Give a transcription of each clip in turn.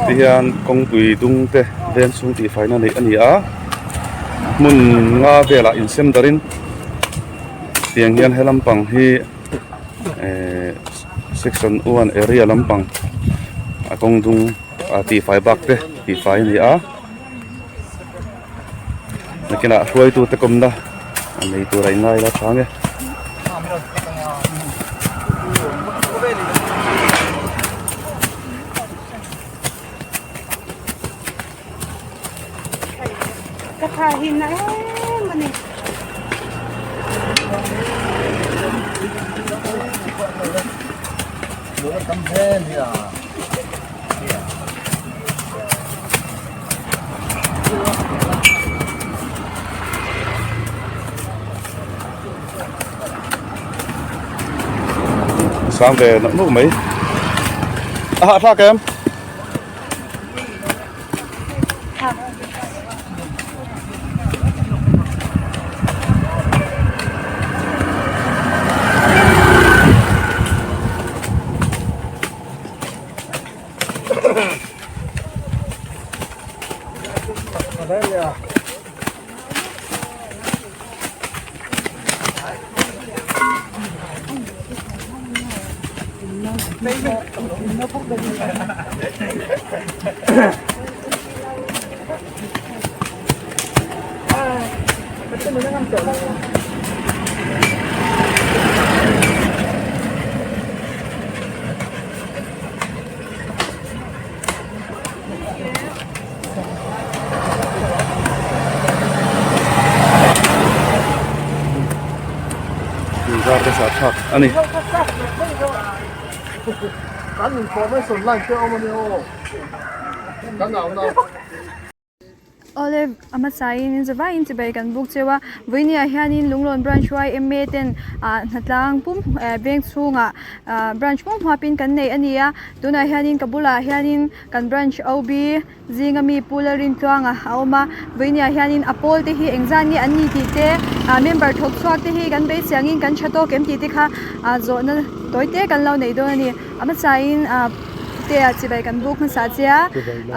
Ti hian kawngpui dung te veng chhung tih faina neih a ni a hmun nga velah insem darin tiang hian he lampang hi ehh section one area lampang a kawng dung a tihfai bak te tihfai a ni a nakinah hruaitute kawmna a nei tur a inngai la chang e. Ka tha hi na em a ni. Sang ve nawk nawk mai a hahthlak em? Zar te sah thlak a ni. Awle a hmasaiin in zavaiin chibai kan buk cheu a vawinia hianin Lunglawn branch yma ten ah hnatlang pum eh veng chhungah ah branch pum huapin kan nei a ni a tunah hianin ka bulah hianin kan branch OB zinga mi Pu Lalrintluanga a awm a vawinia hianin a pawl te hi engzat nge an ni tih te ah member thawk chhuak te hi kan beisei angin kan tha tawk em tih te kha ah zawhna tawi te kan lo nei dawn a ni a hmasaiin ah te ah chibai kan buk hmasa che a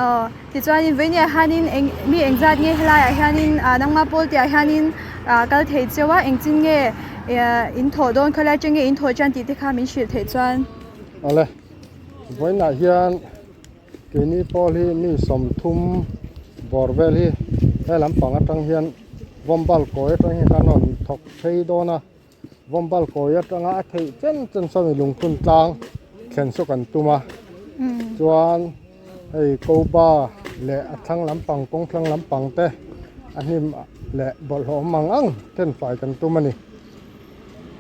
aw. Tichuanin vawinia hianin eng mi engzat nge helaiah hianin ah nangma pawl tihah hianin ah kal thei cheu a engtin nge in thawh dawn khawlai atang nge in thawh tan tih te kha min hrilh theih chuan. Awle, vawiinah hian keini pawl hi mi sawmthum bawr vel hi he lampang atang hian Vawmbal kawi atang hian kan rawn thawk phei dawn a, Vawmbal kawi atanga a theih chen chen sawn i lungphun tlang thlen saw kan tum a, chuan hei koba leh a thlang lampang kawng thlang lampang te a hnim leh bawlhhlawh awm ang ang then fai kan tum a ni.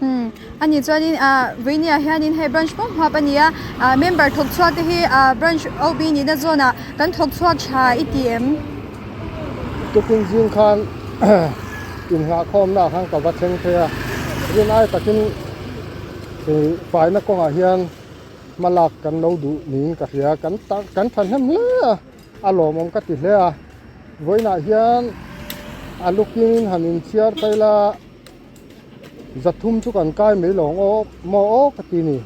Umm a nih chuanin ah vawinia hianin hei branch pawm huap a ni a ah member thawk chhuak te hi ah branch OB nihna zawnah kan thawk chhuak tha i ti em? Tukin zing khan inngahkhawmna ah khan ka va thleng phei a, rin ai takin ih faina kawngah hian hma lak kan lo duh niin ka hria, kan tak kan thahnem hle a, a lawmawm ka ti hle a, vawiinah hian a lukin han inchhiar phei la. Zathum chu kan kai mai lo ang aw maw aw ka ti ni.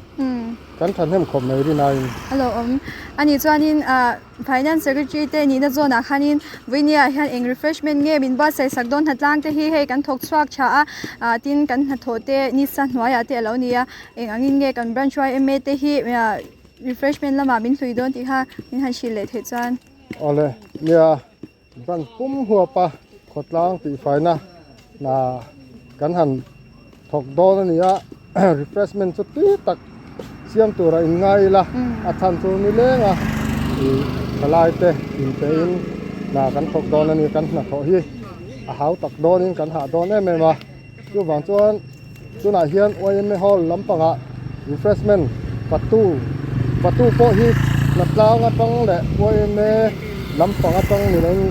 Kan thahnem khawp mai rin aiin. A lo awm. A nih chuanin ah Finance Secretary te nihna zawnah khanin vawinia hian eng refreshment nge min buatsaih sak dawn hnatlang te hi hei kan thawk chhuak tha a ah tin kan hnathawh te nisa hnuaiah te a lo ni a eng angin nge kan branch yma te hi ah refreshment lamah min hlui dawn tih kha min han hrilh leh theih chuan. Awle nia Ban pum huapa khawtlang tihfaina hna kan han thawk dawn a ni a, refreshment chu tui tak siam tura in ngai ila a chhan chu ni leng a ih thalai te inpehin hna kan thawk dawn a ni kan hnathawh hi a hau tak dawnin kan hah dawn em em a chuvang chuan tunah hian yma hall lampangah refreshment fatu fatu pawh hi hnatlang atang leh yma lampang atang ni loin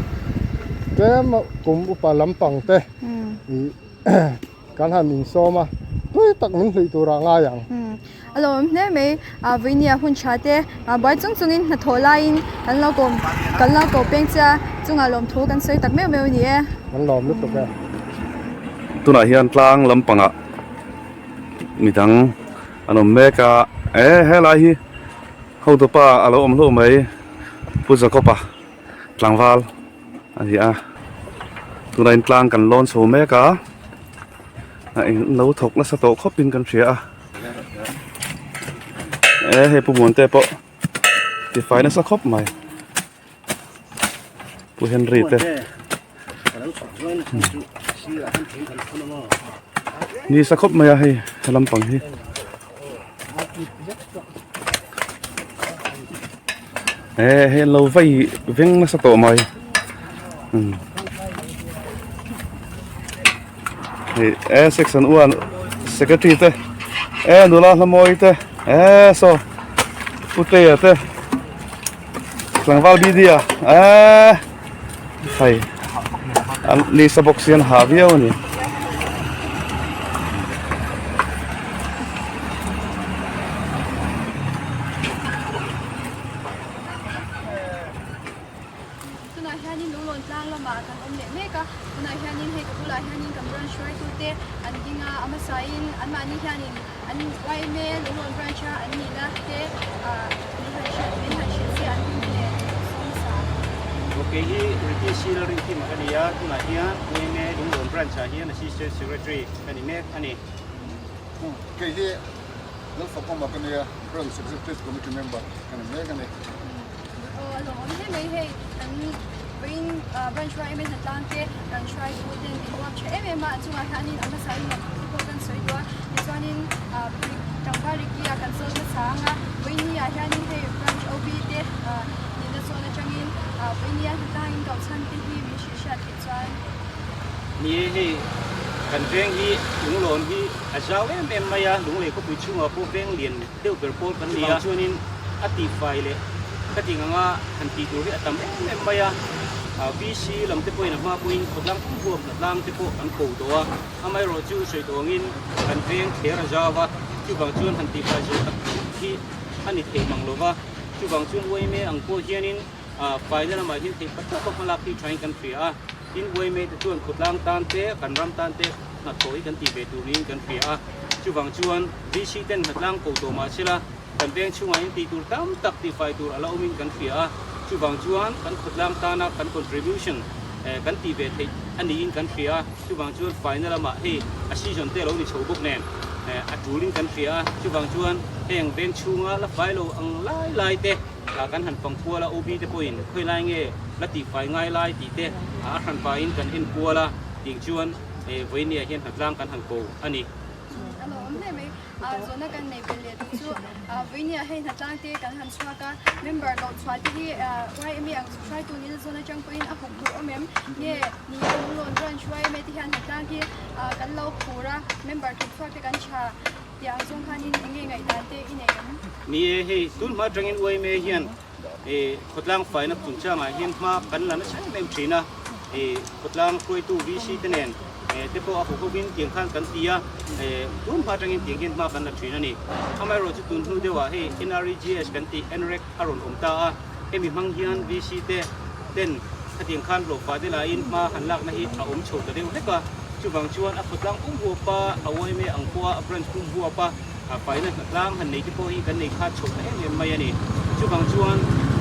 tlem kum upa lampang te ih kan han insawm a tui tak min hluih turah a ngai ang. A lo awm hle mai a vawinia hun tha te buai chung chungin hnathawh laiin kan lo kawm kan lo ko peng che a chungah lawmthu kan sawi tak meuh meuh a ni e. Kan lawm lutuk e. Tunah hian tlang lampangah midang an awm mek a. E helai hi hotupa a lo awm hlauh mai Pu Jacob-a tlangval a ni a tunah in tlang kan lawn chho mek a a eng lo thawk nasa tawh khawp in kan hria a e hei Pu Muante pawh tifai nasa khawp mai. Pu Henry te ni sa khawp mai a hei he lampang hi e hei an lo vai veng nasa tawh mai umm hei e section one secretary te e nula hlamawi te e saw Pu Teia te. Tlangval Bidia eee hei an nisa bawk si an hah viau a ni. Tunah hianin Lunglawn tlang lamah kan awm leh mek a, tunah hianin hei ka bulah hianin kan branch hruaitute an ding a, a hmasain anmahni hianin An yma Lunglawn Branch a an nihna te min han hrilh min han hrilh chiah an tum hle sawmsa. Ok hi Ricky Seal Rinkim ka ni a, tunah hian yma Lunglawn Branch ah hian Assistant Secretary ka ni mek a ni. Kei hi Lalfakawma ka ni a, Branch Executive Committee Member ka ni mek a ni. Aw a lawmawm hle mai hei kan vawiin branch yma hnatlang te kan hruaitu ten min uap tha em em a an chungah hianin a hmasa in lawmthu te pawh kan sawi duh a tichuanin tlangval Ricky a kan zawt hmasa ang a vawiin ni ah hianin hei branch OB te nihna zawn atangin vawiin ni a hnatlang in koh chhan te hi min hrilh hriat theih chuan. Ni e hei kan veng hi lunglawn hi a zau em em mai a lunglei khawpui chhungah pawh veng lian deuh ber pawl kan ni a, chuanin a tihfai leh ka tih anga han tih tur hi a tam em em mai a, VC lam te pawhin a hma pawhin khawtlang pum huam hnatlang te pawh an ko tawh a, amaherawh chu sawi tawh angin kan veng thler a zau a, chuvang chuan han tihfai zawh tak hi a ni thei mang lo va, chuvang chuan yma ang pawh hianin faina lamah hian theih pat tawpa hmalak hi thain kan hria a, tin yma te chuan khawtlang tan te kan ram tan te hnathawh hi kan tih ve tur niin kan hria a. Chuvang chuan VC ten hnatlang ko tawh mah sela kan veng chhungah hian tih tur tam tak tihfai tur a la awmin kan hria a, chuvang chuan kan khawtlang tana kan contribution kan tih ve theih a niin kan hria a, chuvang chuan faina lamah hei a season te a lo ni chho bawk nen a tulin kan hria a, chuvang chuan heng veng chhunga la fai lo ang lai lai te kan han fang kual a, OB te pawhin khawi lai nge la tihfai ngai lai tih te a hran pahin kan en kual a, tih chuan vawinia hian hnatlang kan han ko a ni. A lo awm hle mai. Zawhna kan nei ve leh tih chu vawinia hei hnatlang te kan han chhuak a, member loh chhuah te hi yma ang hruaitu nila zawn atang pawhin a huk tur awm em? Nge ni a lunglawn branch yma te hian hnatlang hi kan lo phur a, member thawk chhuak te kan tha tih ang zawng khanin eng nge ngaihdan te i nei em? Ni e, hei tun hma atangin yma hian Khawtlang faina chungchangah hian hma kan la nasa em em thin a, khawtlang hruaitu VC te nen te pawh a huhovin tiang khan kan ti a, tun hma atangin tiang hian hma kan la thin a ni. Amaherawhchu chu tun hnu deuhah hei NREGS kan tih NREG a rawn awm ta a, hemi hmang hian VC te ten khatiang khan hlawhfa te lahin hma han lakna hi a awm chho ta deuh hlek a, chuvang chuan a khawtlang pum huapa a yma ang pawha a branch pum huapa A faina hnatlang han nei te pawh hi kan nei khat chho ta em em mai a ni. Chuvang chuan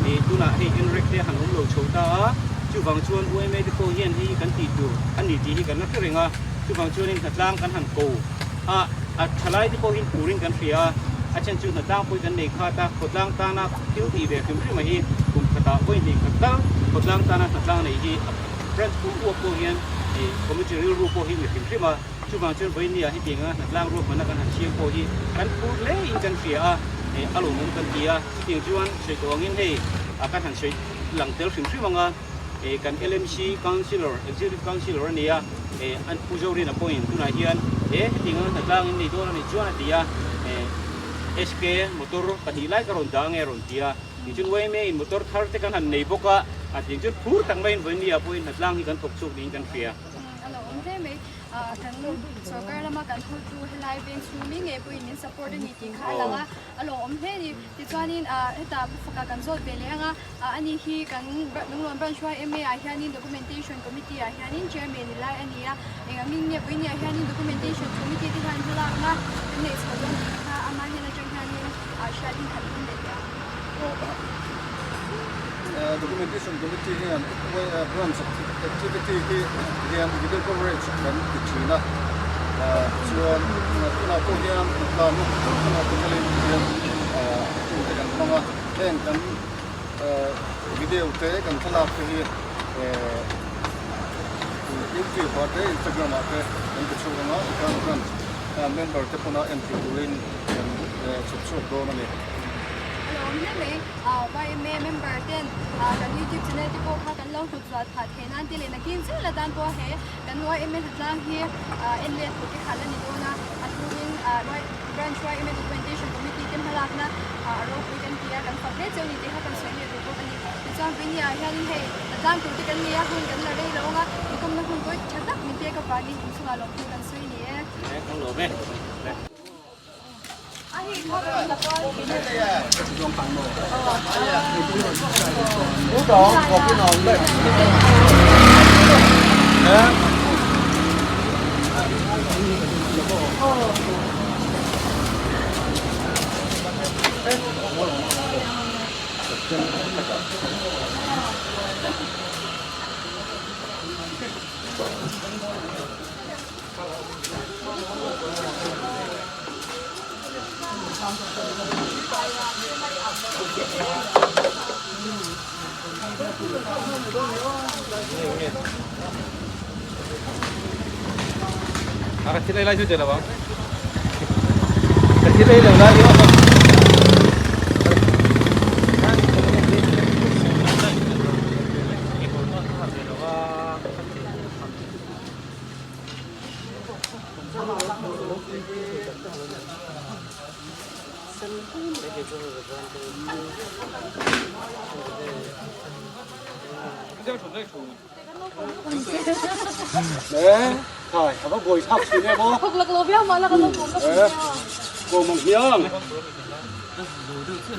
ih tunah hei NREC te han awm lo chho ta a, chuvang chuan yma te pawh hian hei hi kan tih tur a ni tih hi kan la hre reng a, chuvang chuanin hnatlang kan han ko a, a thalai te pawh hi turin kan hria a, a then chu hnatlang pawh hi kan nei khat a, khawtlang tana thil tih ve hrim hrim a hi kum khatah vawi hnih khat tal khawtlang tana hnatlang nei hi a branch pum uap pawh hian ih committee rilru pawh hi ni hrim hrim a. Chuvang chuan vawinia hetianga hnatlang ruahmanna kan han siam pawh hi kan phur hle in kan hria a, a lawmawm kan ti a. Chutiang chuan sawi tawh angin hei kan han sawi lang tel hrim hrim ang a, kan LMC Councillor, Executive Councillor a ni a, an Pu Zorina pawhin tunah hian he hetianga hnatlang in nei dawn a nih chuan a ti a, SK motor pahnih lai ka rawn dah ange a rawn ti a. Tichuan yma in motor thar te kan han nei bawk a, tiang chuan phur tak maiin vawinia pawhin hnatlang hi kan thawk chhuak niin kan hria. A lo awm hle mai. Kan sorkar lama kan hotu helai veng chhung mi ngei pawhin min support a ni tih kha a lang a, a lo awm hle a ni. Tichuanin hetah Pu Faka kan zawt ve leh ang a, ani hi kan Lunglawn Branch yma ah hianin Documentation Committee ah hianin Chairman ni lai a ni a, engangin nge Puinia hianin Documentation Committee te hian hmalakna kan neih chho dawn tih kha ama hnen atang hianin. hriat in han tum leh teh ang. Documentation Committee hian branch activity hi hian video coverage kan ti thin a, chuan tunah pawh hian tlanna hrang hrangah te kalin hian hun te kan hmang a, heng kan video te kan thlalak te hi YouTube ah te Instagram ah te kan ti chhuak ang a, tikhan branch member te pawna en thei turin kan chhawp chhuak dawn a ni. A lo awm hle mai. YMA member ten kan YouTube channel te pawh kha kan lo hlut zual phah thei nan te leh nakin zel atan pawh he kan YMA hnatlang hi en let tur te kha la ni dawn a, a hluin Branch YMA Documentation Committee te hmalakna a ropui kan ti a, kan fak hle cheu ni tih kha kan sawi leh duh bawk a ni. Tichuan Vinia ah hianin hei hnatlang tur te kan nei a, hun kan la rei lo ang a, inkawmna hun tawi tha tak min pek avangin inchungah lawmthu kan sawi ni e.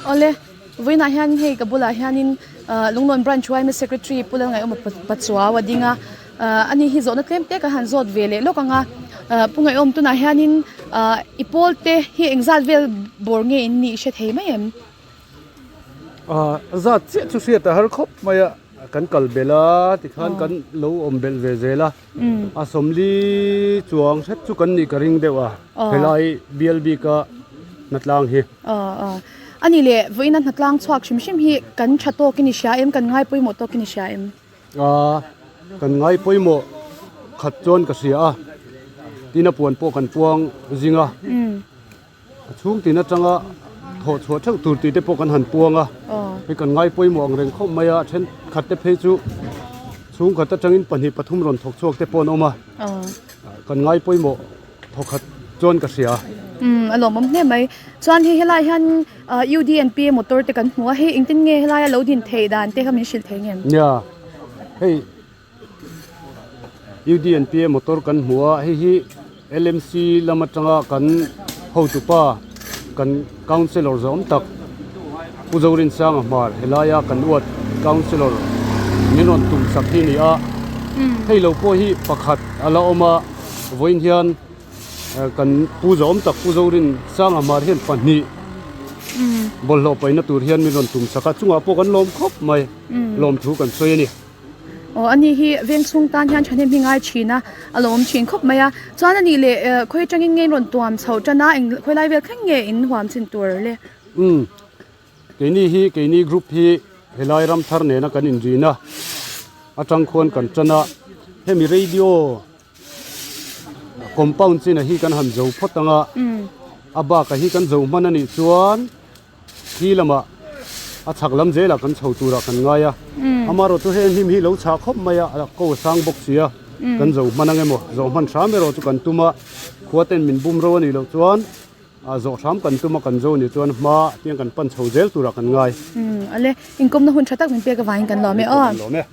Awle, vawiinah hian hei ka bulah hianin Lunglawn Branch yma Secretary Pu Lalngaihawma Pachuau a ding a. Ani hi zawhna tlem te ka han zawt ve leh lawk ang a, Pu Ngaihawm tunah hianin i pawl te hi engzat vel bawr nge in nih hre thei mai em? A zat chiah chu hriat a har khawp mai a, kan kal belh a tikhan kan lo awm belh ve zel a, a sawmli chuang hret chu kan nih ka ring deuh a, helai bial bika hnatlang hi. Ani leh vawiina hnatlang chhuak hrim hrim hi kan tha tawkin i hria em, kan ngai pawimawh tawkin i hria em? A, kan ngai pawimawh khat chuan ka hria a, tin a puan pawh kan puang zing a, a chhung tin atanga thawh chhuah theuh tur tih te pawh kan han puang a, hei kan ngai pawimawh ang reng khawp mai a, thenkhat te phei chu chhungkhat atangin pahnih pathum rawn thawk chhuak te pawh an awm a, kan ngai pawimawh thawkhat chuan ka hria. Umm a lawmawm hle mai. Chuan hei helai hian UDNP motor te kan hmu a, hei engtin nge helaia lo din theih dan te kha min hrilh thei ngem? Nia, hei UDNP motor kan hmu a, hei hi LMC lam atanga kan hotupa kan councillor zawm tak Pu Zorinsanga hmar helaia kan uat councillor min rawn tum sak hi a ni a, hei lo pawh hi pakhat a la awm a. Vawiin hian kan pu zawm tak Pu Zorin Sanga Hmar hian pahnih bawlhhlawh paihna tur hian min rawn tum sak a, chungah pawh kan lawm khawp mai, lawmthu kan sawi a ni. Aw ani hi veng chhung tan hian thahnem hi ngai thin a, a lawm thin khawp mai a, chuan ani leh khawi atangin nge in rawn tuam chhoh tan a, eng khawi lai vel thleng nge in huam chin tur le? Umm keini hi keini group hi helai ram thar nena kan inrin a, atang khuan kan tan a, hemi radio compound chin a hi kan han zo phawt ang a a bak a hi kan zo hman a nih chuan khi lamah a chhak lam zelah kan chho turah kan ngai a amaherawh chu heng hnim hi lo chhah khawp mai a a ko a sang bawk si a kan zo hman ang emaw zawh hman hram erawh chu kan tum a khua ten min bum ro a nih loh chuan a zawh hram kan tum a kan zo nih chuan hma tiang kan pan chho zel turah kan ngai. Ale inkawmna hun tha tak min pek avangin kan lawm e aw. Lawm e.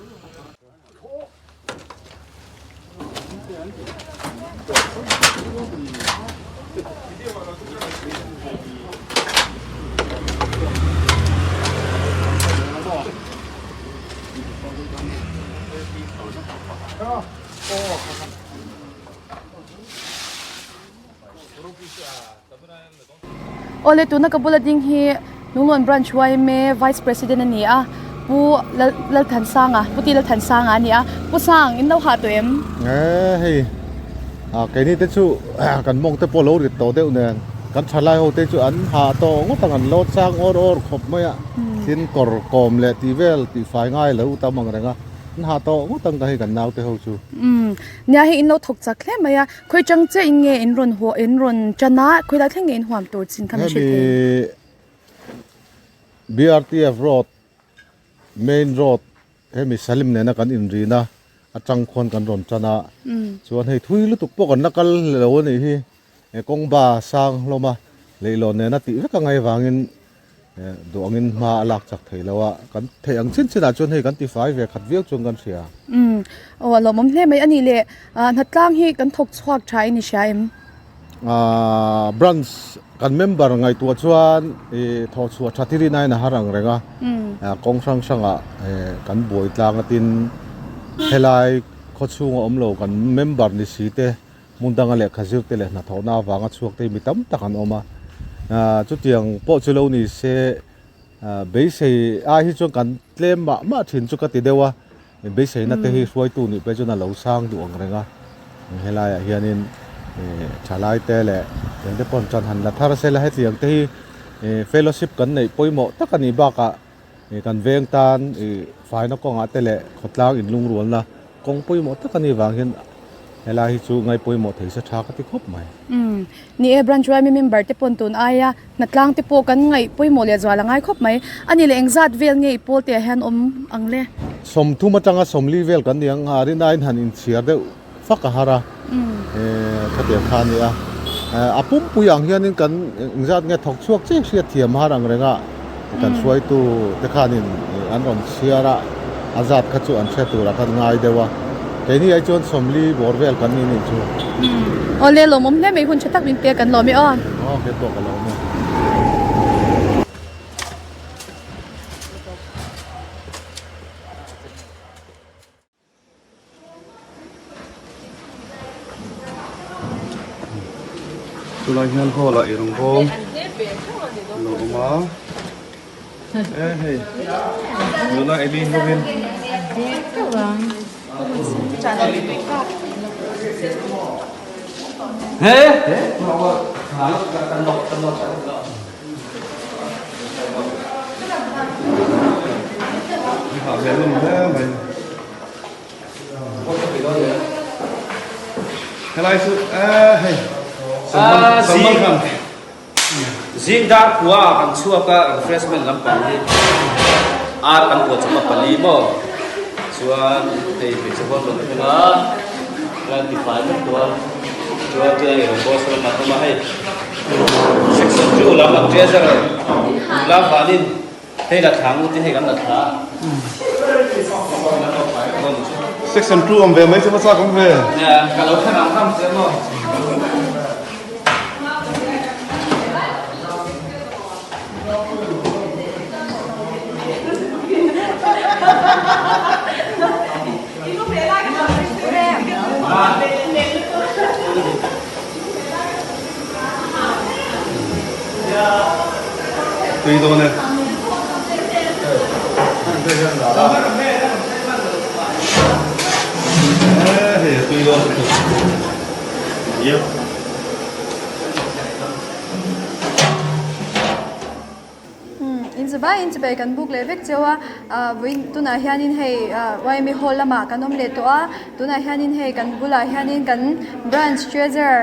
Awle tuna ka bula ding hi Lunglawn Branch yma Vice President a ni a, Pu Lalthansanga, Pu Ti Lalthansanga a ni a. Pu Sang, in lo hah tawh em? E hei, a keini te chu kan mawng te pawh lo rit tawh deuh nen, kan thalai ho te chu an hah tawh ngawt ang, an lo chang awr awr khawp mai a, tin kawr kawm leh tih vel tih fai ngai lo tam ang reng a, an hah tawh ngawt ang ka hei kan naute ho chu. Umm, nia hei in lo thawk chak hle mai a, Khawi chang chiah in nge in rawn huah in rawn tan a, khawi lai thleng nge in huam tur chin kha min hrilh thei? Hemi BRTF road main road hemi Salim nena kan inrin a atang khuan kan rawn tan a, chuan hei thui lutuk pawh kan la kal lo a nih hi, kawng ba sang hlawm a leihlawn nena tih vek a ngaih vangin Duh angin hma a lak chak thei lo a, kan theih ang chin chinah chuan hei kan tifai ve khat viau chuan kan hria. Umm, aw a lawmawm hle mai a nih le, hnatlang hi kan thawk chhuak tha in i hria em? Branch kan member ngaihtuah chuan i thawh chhuah tha thil in ain a har ang reng a, kawng hrang hrangah kan buai tlang atin helai khaw chhunga awm lo kan member ni si te Hmun danga lehkha zir te leh hnathawhna avanga chhuak te hi mi tam tak an awm a, chutiang pawh chu lo ni se beisei ai hi chuan kan tlem mah mah thin chu ka ti deuh a, beiseina te hi hruaitu nih pawh chuan a lo sang duh ang reng a, helaiah hianin thalai te leh engte pawh an han la thar sela hetiang te hi fellowship kan neih pawimawh tak a nih bakah kan veng tan faina kawngah te leh khawtlang inlungrualna kawng pawimawh tak a nih vang hian helai hi chu ngaih pawimawh thei se tha ka ti khawp mai. Umm ni e branch yma member te pawn tun aia hnatlang te pawh kan ngaih pawimawh leh zual a ngai khawp mai. A ni leh engzat vel nge i pawl te ah hian awm ang le? Sawmthum atanga sawmli vel kan ni ang a, rinain han inchhiar deuh fak a har a, khatiang kha a ni a. A pumpui ang hianin kan engzat nge thawk chhuak chiah hriat thiam har ang reng a, kan hruaitu te khanin an rawn chhiar a, a zat kha chu an hre turah khan ngai deuh a. Keini ai chuan sawmli bawr vel kan ni nih chu. Awle lawmawm hle mai hun tha tak min pek kan lawm e aw. Aw kei pawh ka lawm e. Chulai hian hall ah ei rawng lo awm a e hei nula Eli hovin Helai chu hei Salman Salman Khan Zing dar khua ah kan chhuak a refreshment lampang hi ar kan kuah chawp a pali maw chuan hei hmeichhe huan rawn thleng a chuan tifai vek tawh a chuan chuan hei rawn boss lamah a awm a hei section 2 lam a treasurer nula vanin Hei la thla ngut hei kan la thla. Section 2 awm ve mai chu va chak awm ve. Nia, ka lo thlen ang ham che maw. Tui dawn e. Hei a tui dawn lutuk. Yep. In zuvai in chibai kan buk leh vek cheu a, vawiin tunah hianin hei yma hall lamah kan awm leh tawh a, tunah hianin hei kan bulah hianin kan branch treasurer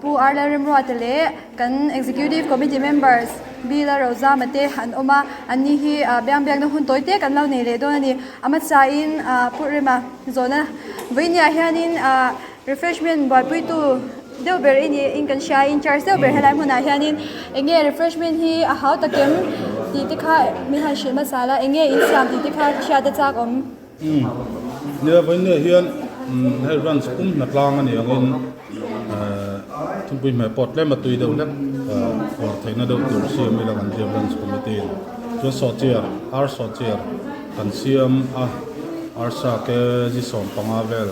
Pu Arla Remruata leh kan executive committee members Bill-a Rozama te an awm a, anni hi biang biakna hun tawi te kan lo nei leh dawn a ni. A hmasain Pu Rema zawhna vawiiniah hianin refreshment buaipuitu deuh ber i ni in kan hria a, in charge deuh ber helai hmunah hianin eng nge refreshment hi a hau tak em tih te kha min han hrilh hmasa la, eng nge in siam tih te kha hriat a chak awm. Umm nia vawinia hian hei branch pum hna tlang a ni angin thingpui hmeh pawh tlem a tui deuh hlek kawr theihna deuh tur siam ila kan tia branch committee in chuan sawhchiar ar sawhchiar kan siam a arsa kg 15 vel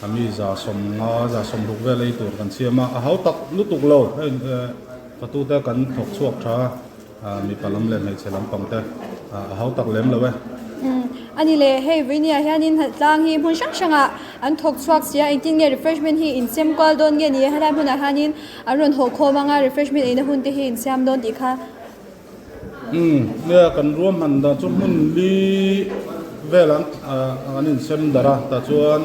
a mi 150 160 vel ei tur kan siam a a hau tak lutuk lo hei. Fatute kan thawk chhuak tha a, mipa lam leh hmeichhe lampang te a hau tak lem lo e. Umm a ni le, hei Vuinia hianin hnalhtlang hi hmun hrang hrangah an thawk chhuak sia, engtin nge refreshment hi insiam kual dawn nge ni e, helai hmunah hianin an rawn haw khawm anga refreshment eina hun te hi insiam dawn tih kha. Umm nia kan ruahman dan chu hmun li vel an an insem darh a, tah chuan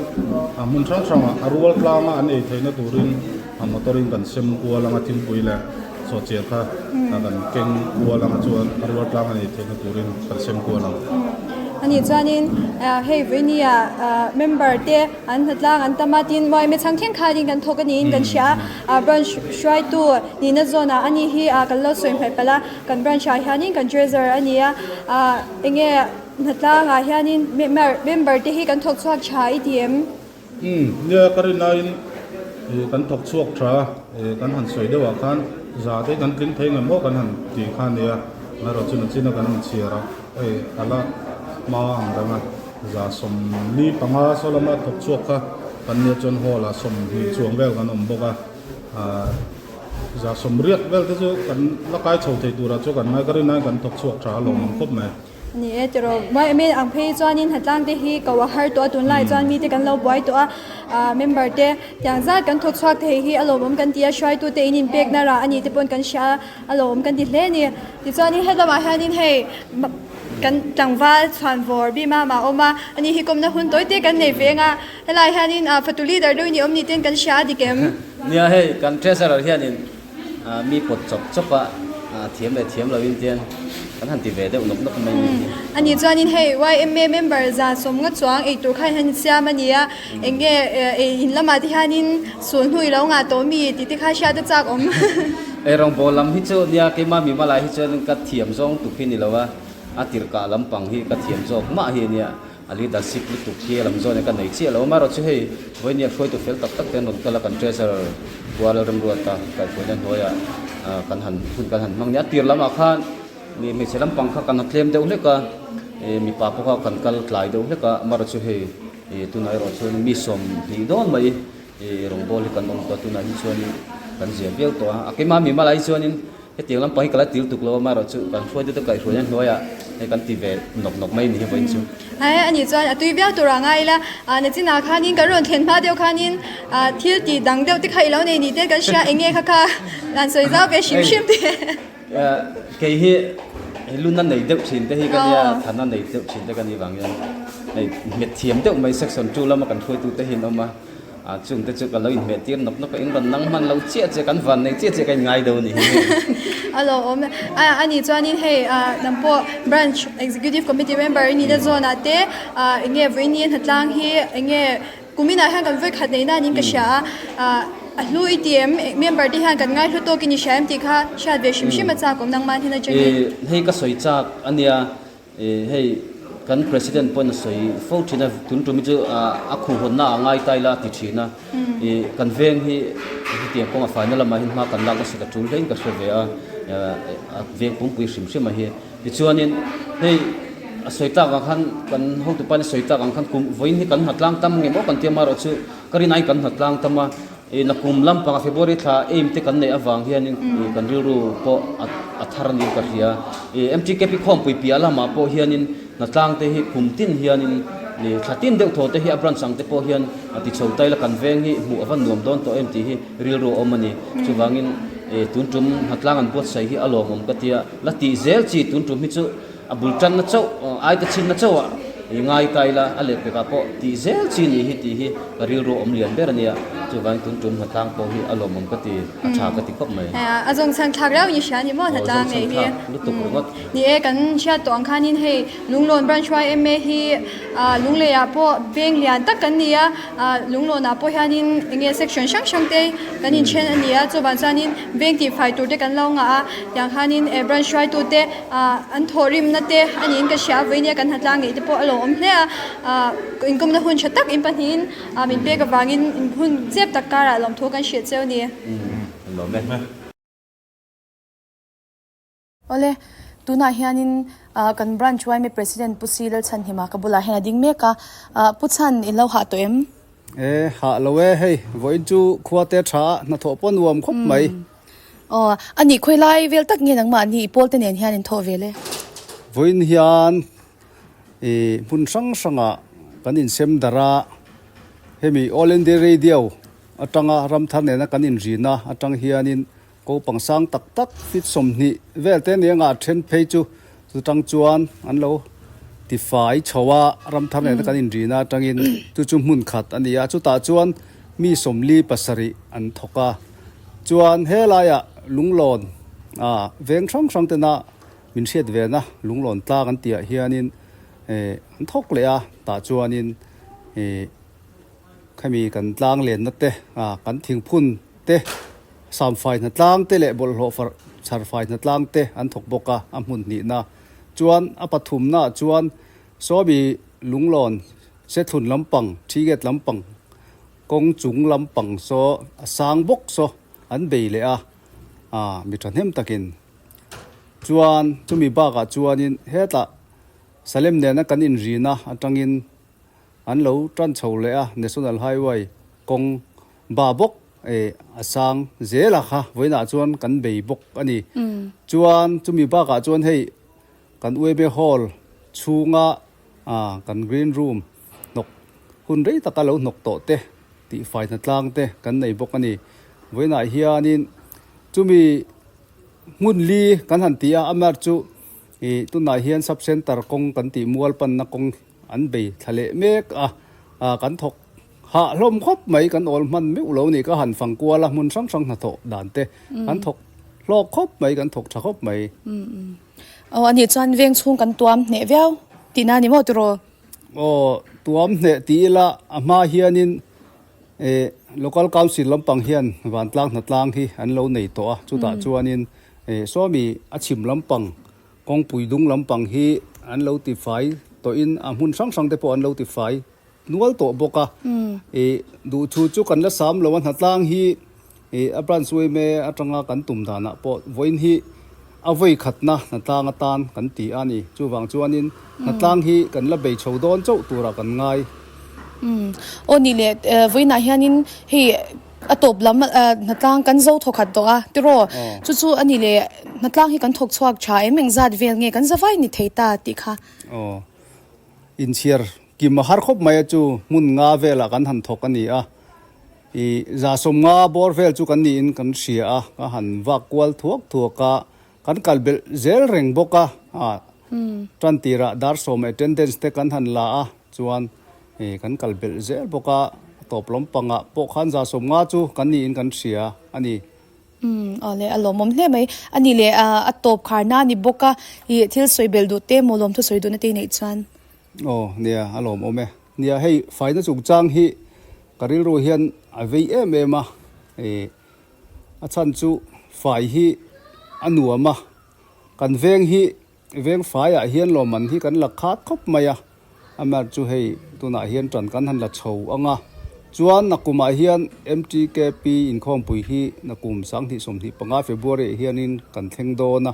a hmun hrang hrangah a rual tlanga an ei theihna turin a motor in kan sem kual anga thingpui leh sawhchiar kha kan keng kual anga chuan a rual tlang an ei theihna turin kan sem kual ang. Ani chuanin hei Vainia member te an hnatlang an tam a tin Muaime chhang thleng khanin kan thawk a niin kan hria a, branch hruaitu nihna zawnah ani hi kan lo sawi hmaih palh a, kan branch ah hianin kan treasurer a ni a, enge hnatlangah hianin member te hi kan thawk chhuak tha i ti em? Umm, nia ka rin aiin kan thawk chhuak tha a, kan han sawi deuh ah khan za te kan tling thei ngem aw kan han ti kha nia, amaherawhchu chu nachin a kan inchhiar a, hei a la hma ang reng a, za 45 saw lama thawk chhuak kha kan nia chuan hall ah 20 chuang vel kan awm bawk a, ah za 80 vel te chu kan la kai chho thei turah chu kan ngai ka rin aiin kan thawk chhuak tha a lawm ang khawp mai. Ni e tiraw, mai mai ang phei chuanin hnatlang te hi ko a har tawh a, tunlai chuan mite kan lo buai tawh a, ah member te tiang zat kan thawk chhuak thei hi a lawmawm kan ti a, hruaitu te in inpekna rah a ni te pawn kan hria a, a lawmawm kan ti hle a ni. Tichuanin helamah hianin hei kan tlangval chhuanvawr bim a mah awm a, ani hi kawmna hun tawi te kan nei ve ang a, helaiah hianin ah fatu leader deuh in i awm ni ten kan hria a dik em? Nia hei kan treasurer hianin Mi pawt chawp chawp a, thiam leh thiam loin tian kan han ti ve deuh nawk nawk mai ni hi. A nih chuanin hei yma member 150 chuang ei tur khan hian siam a ni a, eng nge ei in lamah te hianin sul hnu i lo ngah tawh mi tih te kha hriat a chak awm. Ei rawngbawl lam hi chu nia keimah mi malai hi chuan ka thiam zawng tuk hi ni lo a, a tirhkah lampang hi ka thiam zawk mah hi a nia. A leadership lutuk hi a lam zawn in ka nei chiah lo a, amaherawhchu hei vawinia hruaitu fel tak tak te an rawn kal a, kan treasurer Kuala Remruata kaihhruaina hnuaiah kan han hun kan han hmang nia, a tir lamah khan mi hmeichhe lampang kha kan tlem deuh hlek a, mipa pawh kha kan kal tlai deuh hlek a, amaherawhchu hei tunah erawh chuan mi 20 dawn mai rawngbawl hi kan awm tawh a, tunah hi chuanin kan zia viau tawh a, a keimah mi malai chuanin Hetiang lampang hi ka la til tuk lo a, amaherawh chu kan hruaitute kaihhruaina hnuaiah hei kan ti ve nawk nawk mai ni hi vawiin chu. Ae a nih chuan a tui viau tur ah ngai ila, nachinah khanin kan rawn thlen hma deuh khanin thil tih dang deuh te kha i lo nei ni te kan hria eng nge kha kha han sawi zau ve hrim hrim te. Kei hi luna nei deuh thin te hi ka nia, thana nei deuh thin te ka nih vang hian hei nghet thiam deuh mai section 2 lama kan hruaitute hi an awm a. A chung te chu ka lo inhmeh tir nawk nawk a, in rawn nang hman lo chiah chiah, kan van nei chiah chiah ka in ngai deuh a ni hi. A lo awm a, a nih chuanin hei nang pawh Branch Executive Committee member i nihna zawnah te eng nge vawiin hnatlang hi eng nge kuminah hian kan vawikhat neih nan in ka hria a, a hlu i ti em, member te hian kan ngai hlu tawkin i hria em tih kha hriat ve hrim hrim a chak awm nangmah hnen atangin. Hei ka sawi chak a nia. Hei kan President pawhin a sawi fo thin a, tun tum hi chu a khuhhawnna a ngai ta ila a ti thin a. Kan veng hi hetiang kawng a faina lamah hian hma kan lak nasa ta tul hlein ka hre ve a, a veng pumpui hrim hrim a hi. Tichuanin hei a sawi tlak ang khan kan hotupa in a sawi tlak ang khan kum vawiin hi kan hna tlang tam nge maw kan tia marawh chu ka rin aiin kan hna tlang tam a. Nakum lampanga February thla aim te kan neih avang hianin kan rilru pawh a thar niin ka hria. MTKP khawmpui piah lamah pawh hianin hnatlang te hi kum tin hianin thla tin deuh thaw te hi a branch ang te pawh hian a ti chho taila kan veng hi hmuh a va nuam dawn tawh em tih hi rilru a awm a ni. Chuvangin tun tum hnatlang an buatsaih hi a lawmawm ka tia. La tih zel chi tun tum hi chu A bul tanna chauh, aite chhinna chauh ah i ngai ta ila, a lehpekah pawh tih zel chi ni hi tih hi ka rilru awm lian ber a nia. Chuvangin tun tum hnatlang pawh hi a lawmawm ka ti, a tha ka ti khawp mai. A zawngchhan thlak reuh ni hria ni maw hnatlang ngei hi. Lutuk ringawt. Ni e, kan hriat tawh ang khanin hei Lunglawn Branch YMA hi Lungleiah pawh veng lian tak kan ni a, Lunglawnah pawh hianin eng nge section hrang hrang te kan inthen a ni a, chuvang chuanin veng tihfai tur te kan lo ngah a, tiang khanin branch hruaitute Ah an thawhrimna te a niin ka hria a, vawinia kan hnatlang ngei te pawh a lawmawm hle a, ah inkawmna hun tha tak in pahnihin ah min pek avangin in hun chep tak karah lawmthu kan hrilh cheu a ni. Lawm e. Awle, tunah hianin ah kan branch yma president Pu Si Lalchhanhima ka bulah hian a ding mek a, ah Pu Chhan i lo hah tawh em? E hah lo e, hei vawiin chu khua te tha a hnathawh pawh nuam khawp mai. Aw, a nih khawi lai vel tak nge nangmahni i pawl te nen hian in thawh ve le? Vawiin hian ih hmun hrang hrangah kan insem darh a, hemi All India Radio atanga Ramthar nena kan inrina atang hianin Kopang sang tak tak feet 20 vel te nia ngah then phei chu chutang chuan an lo tifai chho a, ramthar nena kan inrina atangin chu chu hmun khat a ni a, chutah chuan mi 47 an thawk a, chuan helaiah lunglawn ah veng hrang hrang tena min hriat vena lunglawn tlang an tihah hianin eh an thawk leh a, tah chuanin eh. Khami kan tlang lenna te, kan thingphun te, samfai hna tlang te leh bawlhhlawh far chharfai hna tlang te an thawk bawk a, a hmun hnihna chuan a pathumna ah chuan sawmi lunglawn sethlun lampang, thigate lampang, kawng chung lampang saw a sang bawk saw an bei leh a, mi thahnem takin chuan chumi bakah chuanin hetah Salem nena kan inrina atangin An lo tan chho leh a, National Highway kawng ba bawk eh a sang zel a kha vawiinah chuan kan bei bawk a ni. Chuan chumi bakah chuan hei kan Uebe Hall chhunga ah kan green room hnawk hun rei taka lo hnawk tawh te tihfai hna tlang te kan nei bawk a ni. Vawiinah hianin chumi hmun li kan han ti a, amar chu ih tunah hian sub centre kawng kan tih mual panna kawng An bei thla leh mek a, kan thawk hah hlawm khawp mai, kan awl hman meuh lo ni, ka han fang kual a, hmun hrang hrang hnathawh dan te kan thawk hlawk khawp mai, kan thawk tha khawp mai. Aw a nih chuan veng chhung kan tuam hneh viau tihna a ni maw tiraw? Aw tuam hneh ti ila a hma hianin eh Local Council lampang hian vantlang hnatlang hi an lo nei tawh a, chutah chuanin eh sawmi a chhim lampang Kawngpui dung lampang hi an lo tifai tawhin a hmun hrang hrang te pawh an lo tifai nual tawh bawk a. Ih duhthu chu kan la sam lo a, hnatlang hi ih a branch uaime atanga kan tum danah pawh vawiin hi a vawi khatna hnatlang atan kan ti a ni. Chuvang chuanin hnatlang hi kan la bei chho dawn chauh turah kan ngai. Aw nih leh vawiinah hianin hei A tawp lam hnatlang kan zo thawkhat tawh a, tiraw? Chu chu a ni le, hnatlang hi kan thawk chhuak tha em engzat vel nge kan zavai ni thei ta tih kha. Aw, inchhiar kim a har khawp mai a chu, hmun nga velah kan han thawk a ni a, i 150 bawr vel chu kan niin kan hria a, ka han vak kual thuak thuak a, kan kal belh zel reng bawk a, tan tirah dar sawm attendance te kan han la a, Chuan ih kan kal belh zel bawk a, a tawp lawm pangah pawh khan 150 chu kan niin kan hria a ni. Umm aw le a lawmawm hle mai. A nih leh a tawp kharna a ni bawk a, ih thil sawi belh duh te maw lawmthu sawi duhna te i neih chuan? Aw nia a lawmawm e. Nia hei faina chungchang hi ka rilru hian a vei em em a, ih a chhan chu fai hi a nuam a, kan veng hi Veng faiah hian lawmman hi kan la khat khawp mai a, amar chu hei tunah hian tan kan han la chho ang a, chuan nakumah hian MTKP inkhawmpui hi nakum 2025 February ah hianin kan thleng dawn a,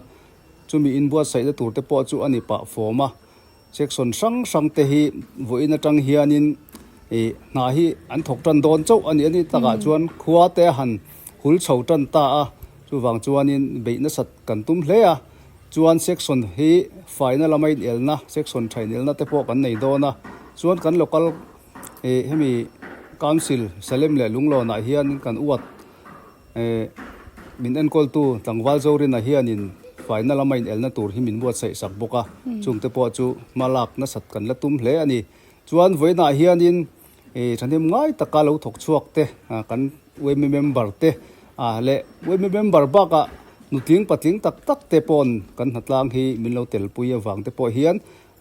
chumi inbuatsaihna tur te pawh chu a ni pah fawm a, section hrang hrang te hi vawiin atang hianin ih hna hi an thawk tan dawn chauh a ni a ni takah chuan khua te a han hul chho tan ta a, chuvang chuanin beih nasat kan tum hle a. Chuan section hi faina lama inelna, section tha inelna te pawh kan nei dawn a. Chuan kan local eh hemi council Salem leh Lunglawnah hian kan uat eh min enkawltu tlangval Zorina hianin faina lama inelna tur hi min buatsaih sak bawk a. Chungte pawh chu hma lak nasat kan la tum hle a ni. Chuan vawiinah hianin Ih thahnem ngai taka lo thawk chhuak te kan UMA member te leh UMA member bakah nutling patling tak tak te pawn kan hnatlang hi min lo telpui avang te pawh hian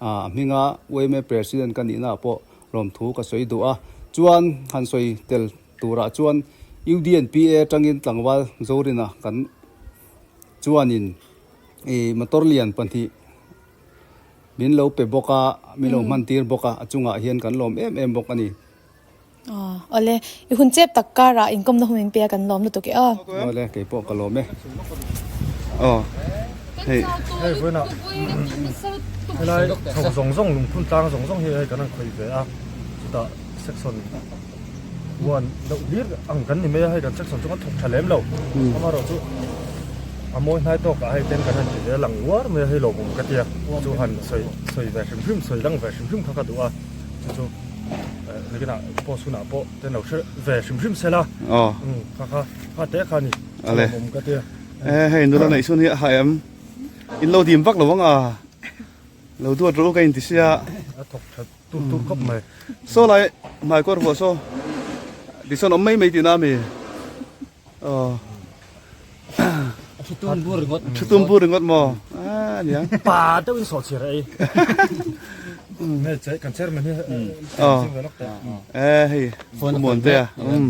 a hminga UMA president ka nihna ah pawh lawmthu ka sawi duh a. Chuan han sawi tel turah chuan UDNPA atangin tlangval Zorina kan chuanin ih motor lian pahnih Min lo pe bawk a, min lo hman tir bawk a, a chungah hian kan lawm em em bawk a ni. Aw, awle, i hun chep tak karah inkawmna hun min pe a kan lawm lutuk e aw. Awle, kei pawh ka lawm e. Aw, hei. Hei vawiinah helai chho zawng zawng lungphun tlang zawng zawng hi hei kan han khawih ve a, chutah section one deuh hlir ang kan ni mai a, hei kan section chu kan thawk tha lem lo, amaherawhchu. A mawi hnai tawk ah hei ten kan han ti ve a lang uar mai a hei lawmawm ka tia chu han sawi sawi ve hrim hrim sawi lang ve hrim hrim kha ka duh a chu chu nakinah post hunah pawh ten lo hre ve hrim hrim sela kha kha kha te kha ni a lawmawm ka tia. E hei nula neih chhun hi a hah em in lo dim vak lo ang a lo duat rawh u ka inti sia. A thawk that tur tur khawp mai. Saw lai hmaikawr vuah saw tichuan awm mai mai tihna a mi. Aw. Thu tum bur ringawt. Thu tum bur ringawt maw? Ah niang. Pa deuh in sawh chhir ei. Ne che kan chairman hi. Aw. Eh hei muan te a. Um.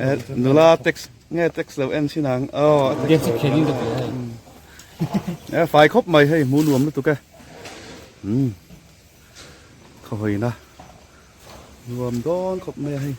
Eh nula text nge text lo en chin ang. Aw. Game chu khelin ka tia hei. Eh fai khawp mai hei hmu nuam lutuk e. Um. Khaw hawina nuam dawn khawp mai a hei.